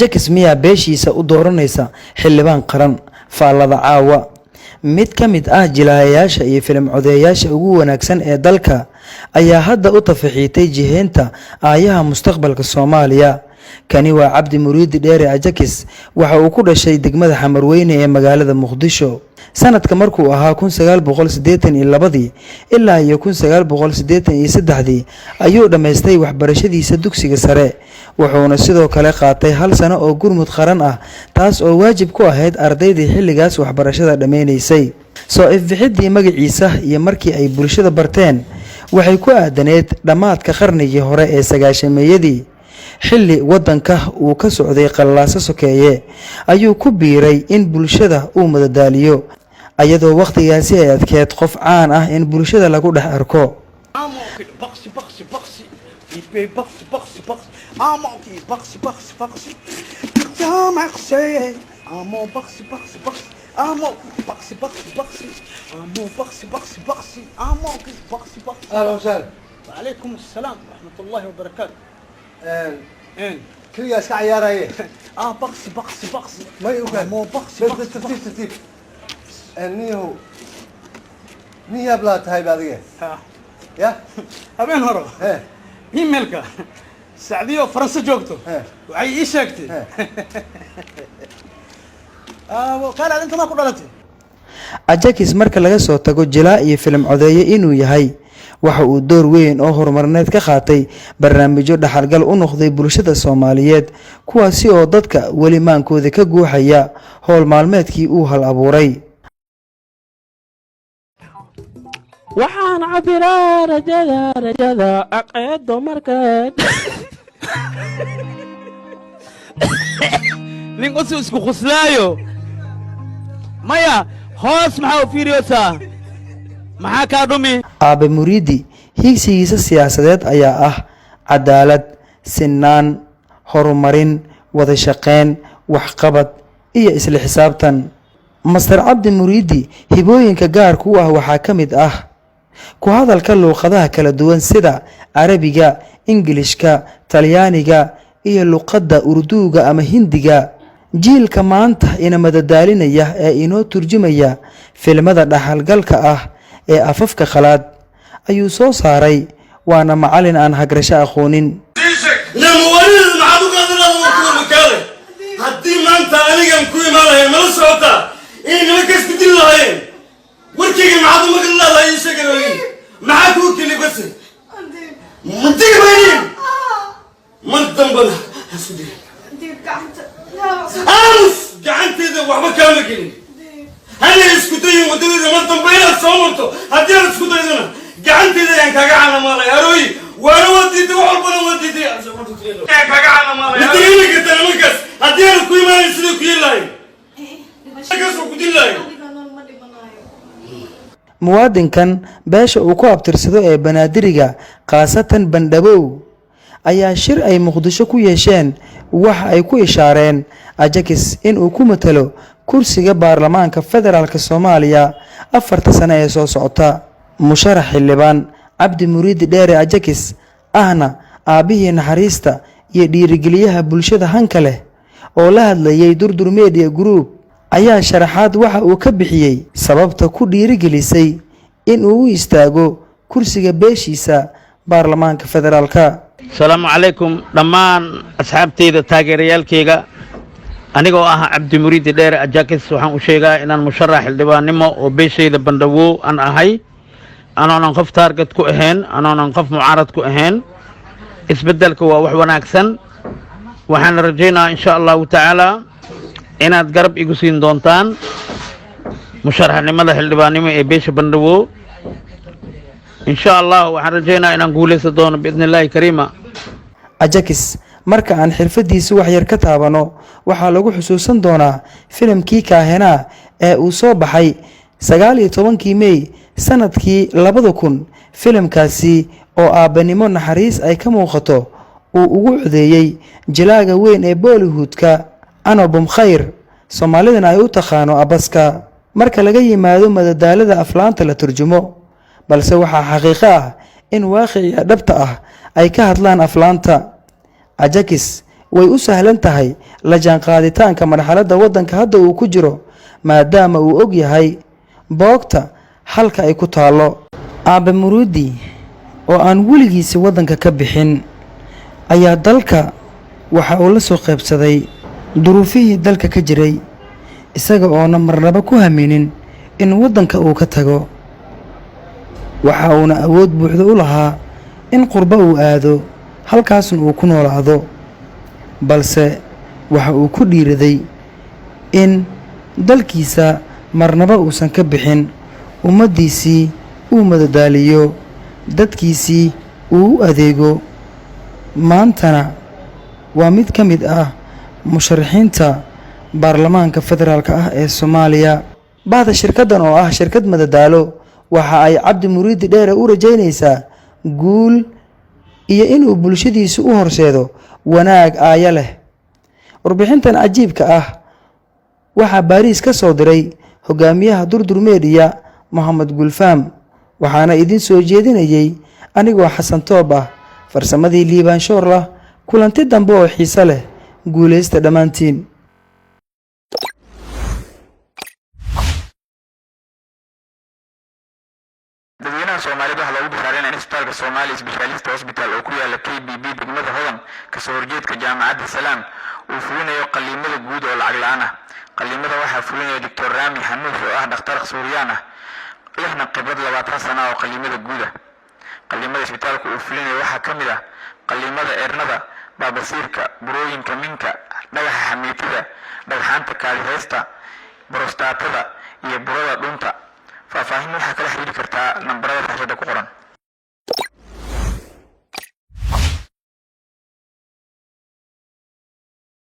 Ajakis miyaa beeshiisa u dooranaysa xildhibaan qaran? Faallada caawa. Mid ka mid ah jilaayayaasha iyo filim codeeyaasha ugu wanaagsan ee dalka ayaa hadda u tafaxiitay jiheynta aayaha mustaqbalka Soomaaliya. Kani waa Cabdi Muriidi Dheere Ajakis. Waxa uu ku dhashay degmada Xamarweyne ee magaalada Muqdisho sanadka markuu ahaa 1982-dii ilaa iyo 1983-dii ayuu dhammaystay waxbarashadiisa dugsiga sare, wuxuuna sidoo kale qaatay hal sano oo gurmud qaran ah, taas oo waajib ku ahayd ardaydii xilligaas waxbarashada dhammaynaysay. Soo ifbixidii magaciisa iyo markii ay bulshada barteen waxay ku aadaneyd dhammaadka qarnigii hore ee sagaashameeyadii. Xilli waddanka uu ka socday qallaaso sokeeye ayuu ku biiray in bulshada uu madadaaliyo, ayadoo wakhtigaasi ay adkeed qof caan ah in bulshada lagu dhex arko. Boxy, boxy, boxy. Boxy, boxy, boxy. Boxy, boxy, boxy, boxy. Boxy, boxy, boxy. Boxy, boxy, boxy. Boxy, boxy, boxy. Boxy, boxy. اهلا وسهلا. وعليكم السلام ورحمة الله وبركاته. إن Keligaa iska cayaaraye. اه boxy, boxy, boxy. May ogaan. Boxy, bas boxy. Bas, tartiib tartiib. Niyahow, nin yaab laa tahay ba adiga. ها. Ya. Habeen hore he emailka Sacdiyo Faranse joogto he waxay ii sheegtay kaalaad inta ma ku dhalatay. Ajakis marka laga soo tago jilaa iyo filim codeeye inuu yahay, waxa uu door weyn oo horumarineed ka qaatay barnaamijyo dhaxalgal u noqday bulshada Soomaaliyeed, kuwaasi oo dadka weli maankooda ka guuxaya howl maalmeedkii uu hal abuuray. Waxaan cabiraa rajada, rajada aqeedo markeed. Nin usu isku khuslaayo maya, hoos maxaa u fiiriyoosaa? Maxaa kaa dhumi? Aabe Muriidi hiigsigiisa siyaasadeed ayaa ah cadaalad, sinaan, horumarin, wada shaqeyn, waxqabad iyo isla xisaabtan. Master Cabdi Muriidi hibooyinka gaarka u ah waxaa ka mid ah ku hadalka luuqadaha kala duwan sida Carabiga, Ingilishka, Talyaaniga iyo luqadda Urduuga ama Hindiga. Jiilka maanta ina madadaalinaya ee inoo turjumaya filimada dhaxalgalka ah ee afafka qalaad ayuu soo saaray, waana macalin aan hagrasho aqoonin. Namuwalid, maxaad u qaadanaada warkuwa makaale? Haddii maanta anigan ku imaan lahayn, mala socotaa inay nimanka isku dili lahaayeen? Warkayga maxaad u maqli lahaay? Ii sheegay, maxaa kuu kelifase? Madiga maynin mar dambana hasku dilin. Aamus, gacanteeda waxba kaama gelin. Hana isku dayin waddadeeda mar dambe inaad soo marto. Haddii aad isku daydana, gacanteeda ayaan kaaga canamaalay. Arooyi waana waa diiday, wax walbana waa diiday. Ma dareemi kartaa nimankaas haddii aanad ku imaanayn siday ku yeeli lahayn? Markaas waa ku dili lahayn. Muwaadinkan beesha uu ku abtirsado ee Banaadiriga, khaasatan Bandhabow, ayaa shir ay Muqdisho ku yeesheen waxa ay ku ishaareen Ajakis inuu ku matalo kursiga baarlamaanka federaalka Soomaaliya 4-ta sane ee soo socota. Musharax xildhibaan Cabdi Muriidi Dheere Ajakis, ahna aabbihii naxariista iyo dhiirigeliyaha bulshada hanka leh, oo la hadlayay Durdur Media Group, ayaa sharaxaad waxa uu ka bixiyey sababta ku dhiirigelisay in uu u istaago kursiga beeshiisa baarlamaanka federaalka. Asalaamu calaykum dhammaan asxaabteyda, taageerayaalkayga. Anigoo ah Cabdimuriidi Dheere Ajakis, waxaan u sheegaa inaan musharax xildhibaannimo oo beeshayda Bandhawow aan ahay, anoonan qof target ku ahayn, anoonan qof mucaarad ku ahayn. Isbeddelka waa wax wanaagsan. Waxaan rajaynayaa, insha Allahu tacaala, inaad garab igu siin doontaan musharaxnimada xildhibaannimo ee beesha Bandhawow. Insha Allah waxaan rajaynayaa inaan guulaysan doono, biidni Illaahi kariima. Ajakis marka aan xirfadiisa wax yar ka taabano, waxaa lagu xusuusan doonaa filimkii Kaahenaa ee uu soo baxay 19-kii Mey sanadkii 2000. Filimkaasi oo aabbanimo naxariis ay ka muuqato uu ugu codeeyey jilaaga weyn ee Bollywoodka Anupam Kher, Soomaalidana ay u taqaano Abaska. Marka laga yimaado madadaalada aflaanta la turjumo, balse waxaa xaqiiqo ah in waaqiciga dhabta ah ay ka hadlaan aflaanta. Ajakis Way u sahlan tahay la jaanqaaditaanka marxaladda waddanka hadda uu ku jiro, maadaama uu og yahay boogta halka ay ku taallo. Aabe Muruudi oo aan weligiisi waddanka ka bixin ayaa dalka waxa uu la soo qaybsaday duruufihii dalka ka jiray, isaga oona marnaba ku haminin in waddanka uu ka tago. Waxa uuna awood buuxda u lahaa in qurbo uu aado, halkaasna uu ku noolaado, balse waxa uu ku dhiiraday in dalkiisa marnaba uusan ka bixin, ummaddiisii uu madadaaliyo, dadkiisii uu u adeego. Maantana waa mid ka mid ah musharaxiinta baarlamaanka federaalka ah ee Soomaaliya. Bahda shirkaddan oo ah shirkad madadaalo waxa ay Cabdi Muriidi Dheere u rajaynaysaa guul iyo inuu bulshadiisu u horseedo wanaag aaya leh. Warbixintan cajiibka ah waxaa Baariis ka soo diray hogaamiyaha Durdur Media, Mohamed Gulfaam, waxaana idin soo jeedinayay anigoo Xasan Toob ah, farsamadii Liibaan Shoorlah. Kulanti dambe oo xiise leh, guulaysta dhammaantiin. Dadweynaha Soomaalida waxaa loogu bishaareynaya in isbitaalka Somali Specialist Hospital oo ku yaala KBB, degmada Hodan, kasoo horjeedka Jaamacadda Salaam, uu fulinayo qaliimada guud oo lacag la-aan ah. Qaliimada waxaa fulinaya Doctor Rami Xanuuf oo ah dhakhtar Suuriyaan ah, lehna khibrad 20 sana oo qaliimada guud ah. Qaliimada isbitaalka uu fulinayo waxaa ka mid ah qaliimada eernada, baabasiirka, burooyinka minka, dhagaxa xamiitida, dhagxaanta kaadiheysta, borostaatada iyo burada dhuunta. Faahfaahin waxaa kala xiriiri kartaa nambarada shaashada ku qoran.